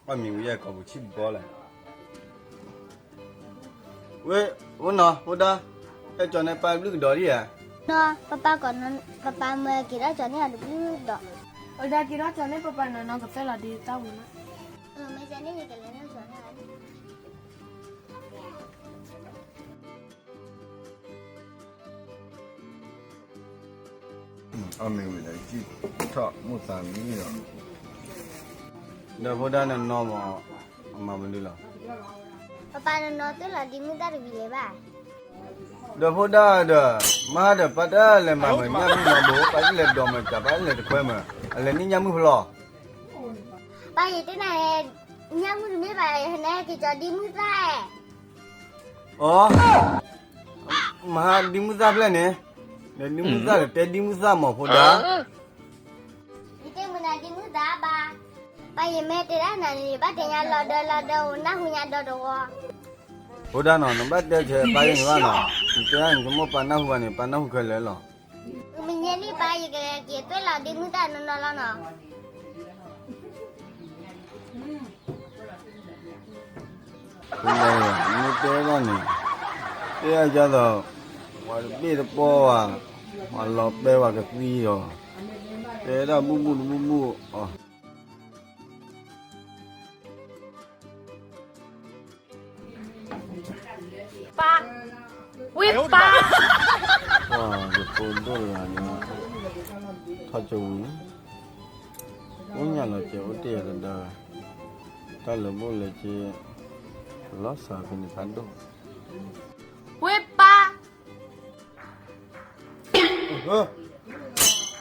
အီၣ်မ့ၤဝံၤယဲၢ်ကိာ်ပူၤဆံၣ်ပီလၢ်, ဝဲ, အိၣ်နီၤ ဖိဒါ, ဟဲကၠီၤန့ၢ်ပၢ်ဘျုးကဒီးဒံးဧါ. နီၤ, ပပၢ်ကိး, ပပၢ်မၢက့ၤထီၣ်ကၠီၤန့ၢ်အီၤတဘျုးဒီး, ဝဲဒၣ်က့ၤထီၣ်ကၠီၤန့ၢ်ပပၢ်နီၤနီၤ ကသဲလီၤဒ်တၢ်ဝံၤမး, မ့ၢ်ကန့ၣ်ယကလဲၤလၢကၠီၤန့ၢ်အီၤ အီၣ်မ့ၤဝံၤဒီး ထီၣ်မိၢ်သးမံလီၤ, ဒီးဖိဒါနနီၤမး, အမၤမနုၤလီၤ, ပပၢ်နနီၤတ့ၢ်လီၤဒ်မုၢ်သၣ်တဝံၤလၢၤဘၣ်, ဒီးဖိဒါဒီး, မဟါဒီးပၢ်တလဲၤမၤမုာ်ညၣ်မုၢ်နီၤဘိ, ပၢ်တလဲၤဒိးမုာ်ကၢ် ပၢ်တလဲၤတခွဲမုာ်, အလဲၤန့ၢ်ညၣ်မုၢ်ဖျီ ပၢ်ယတဲနၤ, ညၣ်မုၢ်တမ့ၢ်ဘၣ်, ဟဲနဲက့ၤကၠီၤဒ်မုၢ်သၣ်, အီ, မဟါဒ်မုၢ်သၣ်ဖျဲၣ်န့ၣ်, ဒ်မုၢ်သၣ်ဒီးတဲဒ်မုၢ်သၣ်မးဖိဒါ, ယတဲမုာ်နၤဒ်မုၢ်သၣ်ဘၣ်, ပၢ်ယမ့ၢ်တဲဒၣ်နၤန့ၣ် ယဘၣ်တဲညါလီၤဒၢလီၤဒၢ အိၣ်နၢ်ဟူညါဒီတဝီ ဖိဒါနီၤ နဘၣ်တဲဆဲးပၢ်ယဲန့ၣ်ဘၣ်နီၤ, နတဲဒၣ်န့ၣ် ကမိၣ်ပၢ်နၢ်ဟူဘၣ်န့ၣ် ပၢ်နၢ်ဟူခဲလၢာ်လီၤ, မ့ၢ်ညဲန့ၣ်ပၢ် ယကလဲၤက့ၤသွဲၣ်လီၤဒ်မုၢ်သၣ်နီၤနီၤလီၤနီၤ မ့ၢ်တဲဘၣ်န့ၣ်, တဲအါကသိး, ပှၤတဘ့ၣ်တပီၢ်ဘၣ်, ပှၤလီၤပဲဝဲကသံဒီး, တဲဒၣ်ဘူၣ်ဘူၣ်တဘူၣ်ဘူၣ်အီၤ ပၢ်, ဝ့ၢ်ပၢ်, ပှၤယဖိဒိၣ်တဂၤန့ၣ်, ထီၣ်ကၠိဝံၤ, အိၣ်ညၣ်လီၤကဲအိၣ်တ့ၢ်ယၤတဒါ, တၢ်လၢာ်ဘိၣ်လဲၤက့ၤ, လီၤစှၤဖဲန့ၣ်ဖးဒိၣ်, ဝ့ၢ်ပၢ်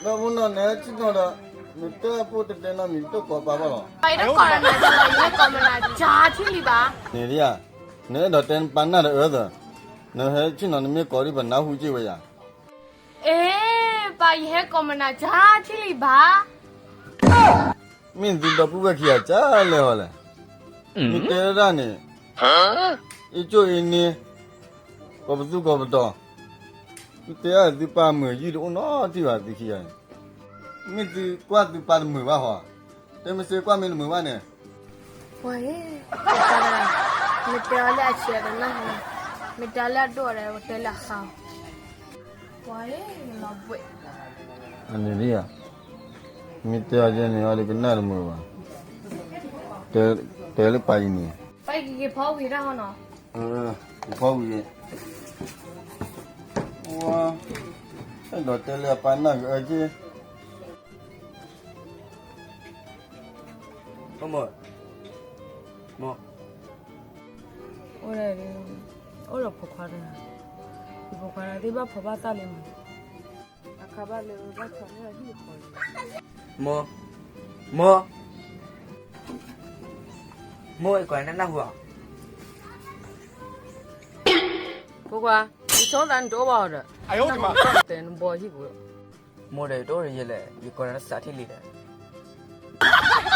လၢမုၢ်နီၤန့ၣ် ဆ့ၣ်နီၤဒီး, နတၢ်ဖိတတဲနီတမံၤ တကိးပၢ်ဘၣ်လီၤ, ယဟဲကိးမနၤထံလံဘၣ်, န့ၣ်ဒ်ဧါ, နအဲၣ်ဒိးတဲနပၢ်နၢ်တအၢသၢ, နဟဲဆ့ၣ်နီၤနမ့ၢ်ကိးဒံးပနၢ်ဟူက့ၢ်ဝဲယၤ, အ့, ပၢ် ယဟဲကိးမနၤထံလံဘၣ် မ့ၢ်သုဒီပုၢ်ဝဲၢ်ခံဂၤကလဲၣ်ဟီလဲၣ်, မ့ၢ်တဲဒၣ်န့ၣ်, အ့ၣ်ကၠိၣ်အ့ၣ်န့ၣ်, ကိးပသူကိးပတီၤ, မ့ၢ်တဲဒၣ်သုပၢ်မုာ်ယုၢ်တအိၣ်နီတံၢ်ဘၣ်သုခံဂၤန့ၣ်, မ့ၢ်သုကွၢ်သုပၢ်တမုာ်ဘၣ်ဟီ, တဲမ့ၢ်စ့ကွၢ်မ့ၢ်တမုာ်ဘၣ်န့ၣ်, ပှၤ, မ့ၢ်တဲအီၤလၢအဆံးဒီးနၢ်ဟူ, မ့ၢ်တဲအီၤလၢအဒိၣ်ဒီး ပတဲလၢအဃါ, ပှၤ, လီၤဘှံး အန့ၣ်ဒ်ဧါ, မ့ၢ်တဲအီၤယဲန့ၣ် အီၤဒီးကနၣ်တမုာ်ဘၣ်, တဲလၢပၢ်အံၤန့ၣ်, ပၢ်က့ၤက့ၤဖီဝံၤတၢ်ဟီနီၤ, က့ၤဖီဝံၤ, အဲၣ်ဒိးတဲလၢအပၢ်နၢ်ကအၢက့ၢ်, မိၢ်, မိၢ်, အိၣ်ဒီး, အိၣ်ဒီးဖိခွါတဂၤ, ယဖိခွါတဂၤသ့ၣ်ဘၣ်ဖီဘၣ်သၣ်လံမး, အခါဘၣ်လၢဘၣ်ဆီၣ်န့ၢ်အဟံၣ်ဃီလံ, မိၢ်, မိၢ်, မိၢ် ယကိးနၤနၢ်ဟူဧါ, ဖိခွါ, ယဆိကမိၣ်သးနတအိၣ်ဘၣ်အီၤဒီး, နတဲနဘီဟံၣ်ပူၤ မိၢ်ဒီး ယတအိၣ်ဒီးယဲလဲၣ်, ယကိးနၤလၢစးထံၣ်လံဒီ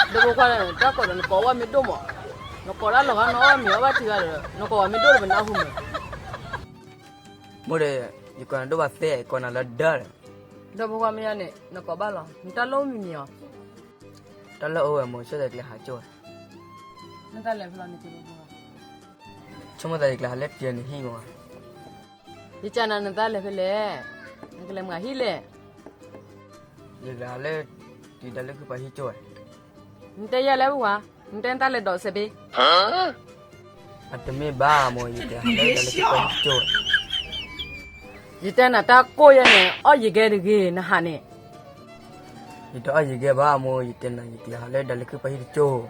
း, ဒီးဖိခွါ, တၢ်ကိးဒီးနကိးဝဲမ့ၢ်ဒိၣ်မး, နကိးတၢ်လီၤဂာ်နအီၣ်မ့ၤအီၣ်ဘၣ်ထံဂၤဒီး နကိးဝဲမ့ၢ်ဒိၣ်ဒီးပနၢ်ဟူမး, မိၢ်ဒီး, ယကိးနၤဒိၣ်ဘၣ်သ့, ယကိးနၤလၢဒၢဒီး, ဒီးဖိခွါမ့ၢ်ယါန့ၣ် နကိးဘၣ်လီၤ, နတၢ်လီၢ်အိၣ်မံၤမံၤအီၤ, တၢ်လီၢ်အိၣ်ဝဲမိၢ် ဆိကမိၣ်သးယကလဲၤဟးကၠိၣ်ဝဲ, နတၢ်လဲၤဖဲလဲၣ်န့ၣ်, ဆိကမိၣ်သးယကလဲၤဟးလၢတံၤနဟံၣ်မး, ယကနၤနတၢ်လဲၤဖဲလဲၣ်, နကလဲၤမၤဟံၣ်လဲၣ်, ယကလဲၤဟးလၢ, တံၤဒါလၢခုပှၤဟံၣ်ကၠိၣ်ဝဲ, နတဲယၤလဲၣ်ပှၤ, နတဲနတၢ်လဲၤဒိးစဲးဘ့ၣ်, အတမ့ၢ်ဘၣ်မိၢ် ယကလဲၤဟးလၢဒါလၢခုပှၤဟံၣ်ကၠိၣ်ဝဲ, ယတဲနၤတၢ်ကိၢ်ယဲန့ၣ် အီၣ်ယကဲတဂ့ၤ နဟးန့ၣ်, ယတအီၣ်ယကဲဘၣ်မိၢ် ယတဲနၤ ယကလဲၤဟးလၢဒါလၢခုပှၤဟံၣ်တကၠိၣ်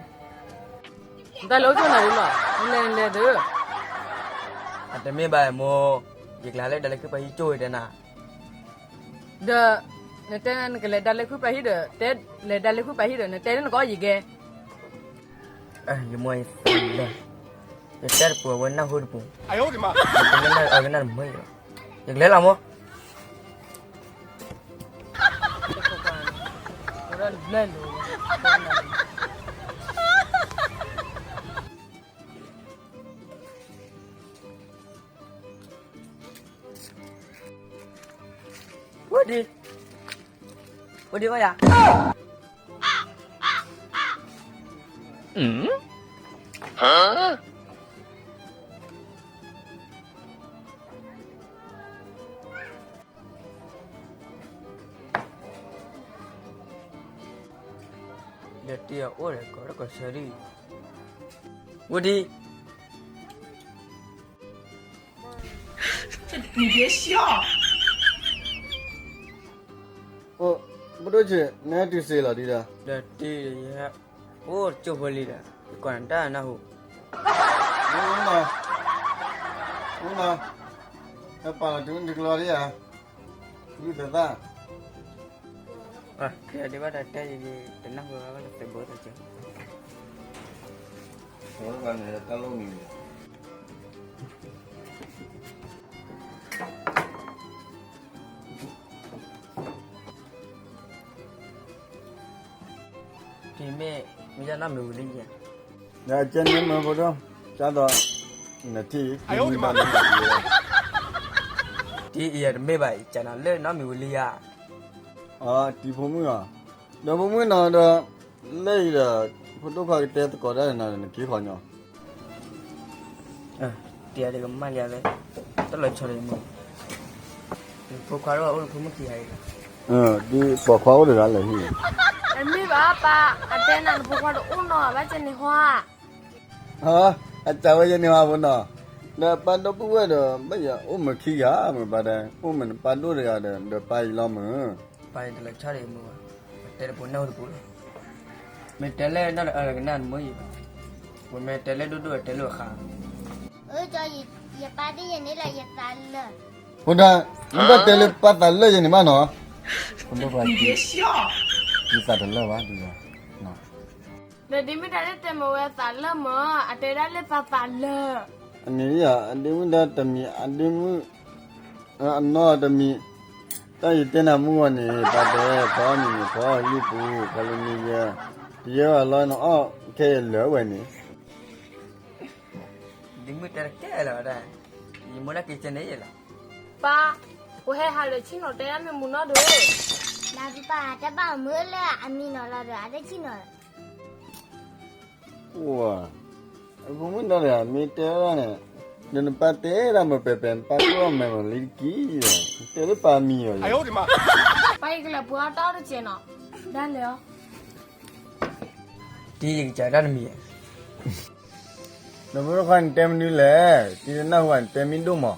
နတၢ်လဲၤအိၣ်ကၠိၣ်နၤဒ်လီၤ, နလဲၤနလဲၤသု, အတမ့ၢ်ဘၣ်မိၢ်, ယကလဲၤဟးလၢဒါလၢခုပှၤဟံၣ်ကၠိၣ်တဲနၤ, ဒီး, နတဲနကလဲၤဒါလၢခုပှၤဟံၣ်ဒီး, တဲလဲၤဒါလၢခုပှၤဟံၣ်ဒီး နတဲလၢနကအီၣ်ယကဲ, ယမိၢ်ယသးလဲၣ်, ယတဲတပူၤအဝဲနၢ်ဟူတပူၤ, ယတဲလၢနအၢကနၣ်တမုာ်, ယကလဲၤလီၤမိၢ် ဝဲဒ်, ဝဲဒ်ဝဲယၤ, အ, ဒီးတံၤအအိၣ်ဒီးကီးတကီးဆၢဒံး, ဝံၤဒံး, အိၣ်, ပဒိၣ်ဆံး နဟဲတုၤစ့လီၤဒံးဒီး, ဒီးတံၤယဟဲ, အိၣ်တကၠိၢ်ဖိလံဒီး ယကွၢ်နတၢ်နၢ်ဟူ, အိၣ်နီၤ, အိၣ်နီၤ, ဟဲပာ်လီၤတုၤနုၤတကလီဒံးဧါ, ဝံသးသၣ် ဒ်ဘၣ်တၢ်တဲယတနၢ်ဟူဘၣ်လၢသုးဘိသးကၢ, တၢ်လိၣ်မံၤန့ၣ်, တံၤမ့ၢ်, မ့ၢ်ယနီၢ်မံၤဝံၤလံယၤ, ဒီးကဲန့ၣ်မ့ၢ်ဖိဒိၣ်, ကၢ်သိး, နထံၣ်, တံၤအံၤတမ့ၢ်ဘၣ်အံၤ ကနၤလၢနီၢ်မံၤဝံၤလံယၤ, အ တံၤဖိမုၣ်အီၤ, ဒီးဖိမုၣ်နီၤဒီး, လၢအံၤဒီး, ဖိဒိၣ်ခွါကတဲသကိးတၢ်န့ၣ်နက့ၤဃီညီ တံၤအံၤတကမၣ်လံလၢ, တၢ်လီၤဆီန့ၣ်မ့ၢ်, ဖိခွါအိၣ်နဖိမုၣ်ခံဂၤအံၤလီၤ, ဒ်ပိာ်ခွါအိၣ်တဂၤလၢာ်ဟံၣ်, တမ့ၢ်ဘၣ်ပၢ်, အတဲနၤနဖိခွါတအိၣ်နီၤဘၣ်ကဲန့ၣ်ဟါ, အစးဝဲယဲန့ၣ်ဟါဖိနီၤ, ဒီးပၢ်ဒီပုၢ်ဝဲၢ်ဒီး ဘၣ်ယၤအိၣ်မ့ၢ်ခံဂၤမ့ၢ်ပၢ်တဲ, အိၣ်မ့ၢ်နပၢ်ဒိၣ်တဂၤဒီး ဒီးပၢ်အံၤလီၤမ့ၢ် ပၢ်အံၤတလီၤဆီဒံးမ့ၢ်ဘၣ်, တဲတပူၤနၢ်ဟူတပူၤလီၤ, မ့ၢ်တဲလၢနီၢ်တအၢလၢကနၣ်နမိၢ်ယံၤဘၣ်, ပမ့ၢ်တဲလၢဒိၣ်ဒိၣ်တဲလၢအဃါ, ယပၢ်ဒ်ယဲန့ၣ်လၢယသးလၢာ်, ဖိဒၣ်, မ့ၢ်ဘၣ်တဲလၢပၢ်သးလၢာ်ယဲန့ၣ်ဘၣ်နီၤ, ဖိဒိၣ်ပှၤ, ယသးတလၢာ်ဘၣ်ဒ်ယၤ, ဒီးဒ်မ့ၢ်တၢ်လၢတဲမ့ၢ်ဝဲသးလၢာ်မ့ၢ် အတဲဒၣ်လၢသးသးလၢာ်, အန့ၣ်ယၤ အဒ့မုၣ်ဒီးတမံၤ အဒ့မုၣ် အနီၢ်တမံၤ, တၢ်ယတဲနၤမုၢ်ဂီၢ်န့ၣ် ပၢ်တဲ ဖီမံၤန့ၣ် ဖီလုၢ်ပူၤ ဖီလၢမံၤယဲ, တယဲၢ်အလီၢ်န့ၣ်အီၣ်ခဲအံၤလၢာ်ဝဲန့ၣ်, ဒ့မုၣ်တဲတကဲလၢၤဝဲဒၣ်, ယမိၢ်ဒၣ်က့ၤကဲန့ၣ်ယဲလီၤ, ပၢ်, ပှၤဟဲဟးလၢဆ့ၣ်နီၤတဲဒၣ်မ့ၢ်မူနီၢ်ဒိၣ်, နပၢ်တဲဘၣ်မုၢ်လၢအမံၤနီၤလီၤဒီး အတဆ့ၣ်နီၤ အဖိမုၣ်ဒီးမ့ၢ်တဲဒၣ်န့ၣ်, ဒီးနပၢ်တဲဒၣ်မ့ၢ်ပဲာ်ပဲာ် နပၢ်ကျိၣ်အီၣ်မဲာ်မ့ၢ်လံတက့ၢ်, တဲလၢပၢ်မံၤအီၤ, ပၢ်ယကလဲၤပှၤအီၣ်တၢ်အိၣ်တစဲးနီၤ, ဒၣ်လဲာ်အီၤ, တံၤယကစးတၢ်တမံၤ, နဖိဒိၣ်ခွါနတဲမနုၤလဲၣ်, တံၤတနၢ်ဟူဘၣ်နတဲမ့ၢ်ဒိၣ်မး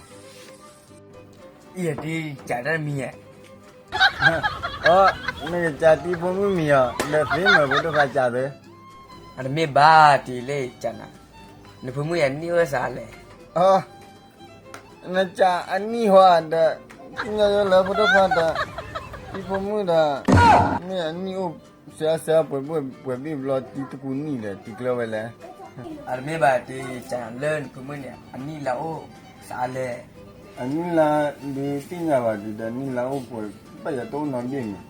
အံၤတံၤကစးတၢ်တမံၤဧါ, အ နကစးတံၤဖိမုၣ်မံၤအီၤ ဒီးသ့မ့ၢ်ဖိဒိၣ်ခွါစးသ့, အတမ့ၢ်ဘၣ်တံၤလၢကစးနၤ, နဖိမုၣ်အနံၣ်အိၣ်စးလဲၣ်, နစးအနံၣ်ဟီဒီး, သ့ၣ်ညါယဲလၢဖိဒိၣ်ခွါဒီး, တံၤဖိမုၣ်ဒီး, မ့ၢ်အနံၣ်အိၣ်စဲစဲပှဲၤဘ့ၣ်ပှဲၤဘ့ၣ်ဘျီတံၤတကူနံၣ်ဒီး တံၤကျၢဝဲလဲၣ် အတမ့ၢ်ဘၣ်တံၤကစးနၤလၢနဖိမုၣ်န့ၣ် အနံၣ်လါအိၣ်စးလဲၣ်, အနံၣ်လါဒုးသ့ၣ်ညါဘၣ်ဒုးဒီး အနံၣ်လါအိၣ်ပှဲၤဘၣ်ယၤတအိၣ်နီတဘ့ၣ်မး,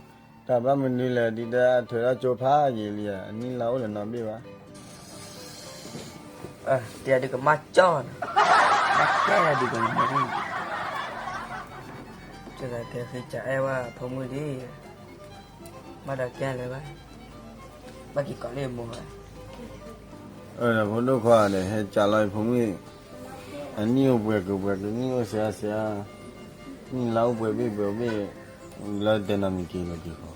တၢ်ဘၣ်မနုၤလဲၣ်ဒုးဒီးအထွဲးထီၣ်ကၠိဖးယံာ်လံ, အနံၣ်လါအိၣ်လၢနီတဘ့ၣ်ဘၣ် တံၤဒုးကမၣ်ကၠီၣ်နီၤ, ဘၣ်တဲဒၣ်ဒုးကမၣ်, ကဲဃ့ကအဲၣ်ဝဲဖိမုၣ်လံ, ဘၣ်ဒီးကဲလၢၤဘၣ်, ဘၣ်က့ၤကိးလၢယမိၢ်ဘၣ်, အၢ ဒီးဖိဒိၣ်ခွါဒီး ဟဲကးလီၤယဖိမုၣ်, အနံၣ်အိၣ်ပှဲၤကပှဲၤကနံၣ်အိၣ်စဲစဲ, နံၣ်လါအိၣ်ပှဲၤဘ့ၣ်ပှဲၤဘ့ၣ်, လၢတဲနီတမံၤက့ၤလီၤက့ၤဃီ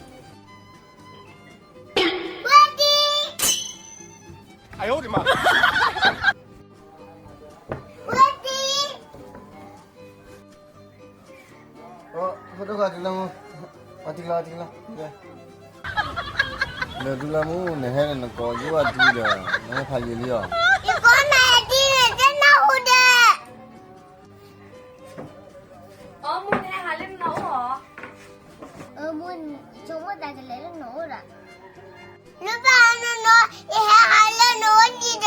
ဖိဒိၣ်ခွါတုၤလၢမူ, အီထံလီၤ အီထံလီၤ, ဒီးတုၤလၢမူ နဟဲန့ၣ်နကိးယိၣ်အတံၤဒီး နဟဲဖးယံာ်လံအီၤ, ယကိးနၤအတံၤန့ၣ် တနၢ်ဟူဒီး အီ မူ နဟဲဟးလၢနအိၣ်ဧါ, အၢ မူ ဆိကမိၣ်သးကလဲၤလၢနအိၣ်ဒီး, နဘၣ်နနီၤ ယဟဲဟးလၢနအိၣ်ဒံးဒီး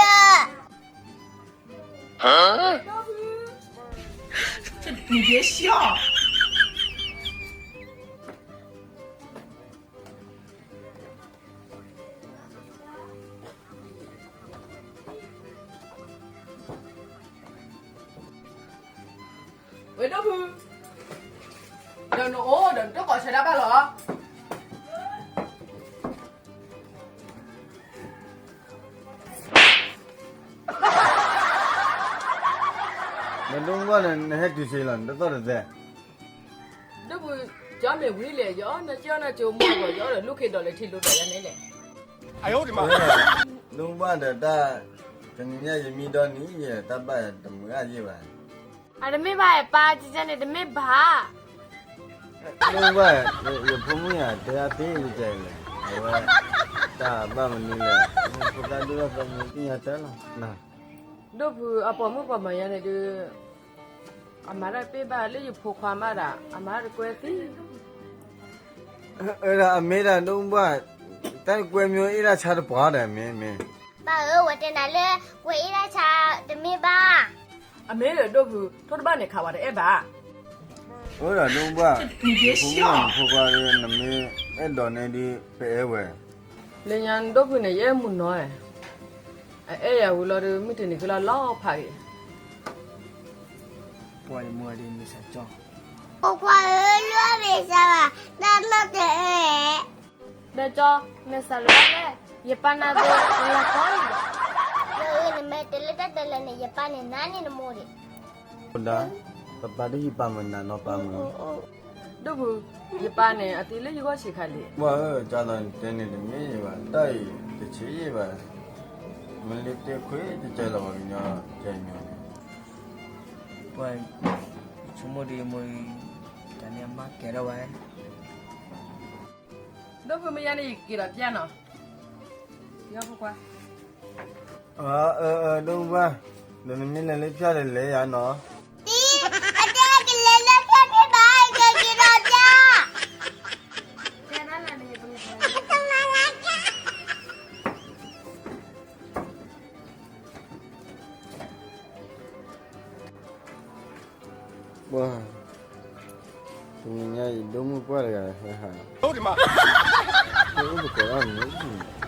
ဝဲဒိၣ်ဖု, ဒီးနအိၣ်ဒီးနတကိးဆၢဒၣ်ဘၣ်လီၤ. နဒိၣ်မုၣ်ဘၣ်န့ၣ် နဟဲတုၤဆံးလီၤ နတသီၣ်တသဲ. ဒိၣ်ဖု, ကၠီမ့ၢ်ဝံၤလဲၣ်, ယအီၣ်နကၠီနကၠိမီၢ်ဂီၤ, ယအီၣ်ဒီးလူၢ်ခ့ဒီးလဲၤထံၣ်လိာ်ဒီးယၤန့ၣ်လဲၣ်. ဒိၣ်မုၣ်ဘၣ်ဒီးတၢ်, တနံၤညါယမံဒီနံၤယဲ တၢ်ဘၣ်တမုာ်အါယဲဘၣ်. အတမ့ၢ်ဘၣ်အပၢ်, ကန့ၣ်တမ့ၢ်ဘၣ်. ဒိၣ်မုၣ်ဘၣ်, ယဖိမုၣ်ယၤတဲအသ့ယကဲလဲၣ်, အဝဲ, တၢ်ဘၣ်မနုၤလဲၣ်, ဖိသၣ်ဒိၣ်ထီၣ်သီမုၢ်သ့ၣ်ညါတၢ်လီၤ. ဒိၣ်ဖု, အပိာ်မုၣ်ပိာ်မၢၤယၤန့ၣ်ဒုး, အမၤတၢ်တပ့ၢ်ဘၣ်လၢယဖိခွါမးဒီး အမၤတၢ်တကွဲသံ. အၢ ဒီးအမ့ၢ်ဒၣ်ဒိၣ်မုၣ်ဘၣ်, တၢ်တကွဲမ့ၢ်အ့ၣ်ဒၣ်ဆါတပှၢ်ဒီးမ့ၢ်မ့ၢ်. ပၢ်ဧၢ, ဝဲတဲနၤလၢကွဲအ့ၣ်ဒၣ်ဆါတမ့ၢ်ဘၣ်. အမ့ၢ်ဒီးဒိၣ်ဖု, ထိၣ်တဘၣ်န့ၣ်ခးဝဲတအဲၣ်ဘၣ်. အၢ ဒီးဒိၣ်မုၣ်ဘၣ်, ယဖိမုၣ်ယဖိခွါဒုး နမ့ၢ်အဲၣ်ဒိးန့ၢ်ဒုး ပအဲၣ်ဝဲ. လၢညါဒိၣ်ဖုန့ၣ် ယအဲၣ်မုၢ်နီၤ, အအဲၣ်ယၤဝံၤလီၤဒီး မုၢ်တနံၤဃီလီၤလီၤဖးဂ့ၤ. ပှၤယမုၢ်အဒုးမ့ၢ်စၢ်ကၠီ, ဖိခွါဧၢ, လွံၢ်မ့ၢ်စၢ်ဘၣ်, တၢ်နီၢ်တအၢ. ဒီးကၠီ, မ့ၢ်စၢ်လၢလဲၣ်, ယပၢ်နၤဒီး လၢကီၢ်လံဒီး, လၢအၢ နမ့ၢ်တဲလၢတၢ်တဲလၢန့ၣ် ယပၢ်န့ၣ်နၤန့ၣ်နမိၢ်ဒံး. အိၣ်ဒၣ်, ပပၢ်တဟံၣ်ပၢ်မုာ်နၤနီၤပၢ်မုာ်. ဒိၣ်ဖု, ယပၢ်န့ၣ် အသံလၢယဂီၢ်ဆံးခါလံ. ပှၤဧၢ, ကၢ်လီၤနတဲန့ၣ်တမ့ၢ်ယဘၣ်, တၢ်အံၤတဆံးယဘၣ်, မ့ၢ်လၢတဲခွဲးတကဲလီၤပှၤကညီကဲညီန့ၣ်. ပှၤ, ယဆိကမိၣ်ဒုးယမိၢ်အံၤ, တၢ်န့ၣ်အမါကဲထီၣ်ဝဲ. ဒိၣ်ဖုမ့ၢ်ယါန့ၣ် ယက့ၤဒီးပျၢ်နီၤ, ယဖိခွါ. အၢ အၢ ဒိၣ်မုၣ်ဘၣ်, ဒီးနမ့ၢ်လဲၤလၢပျၢ်ဒီးလဲၤယၤနီၤ. အတဲကလဲၤလၢပျၢ်မ့ၢ်ဘၣ်, ယက့ၤဒီးပျၢ်. ပှၤ, တနံၤညါအံၤ ဒိၣ်မုၣ်ပှၢ်တဂၤဟဲဟး, အိၣ်သကိးအီၣ်မ့ၢ်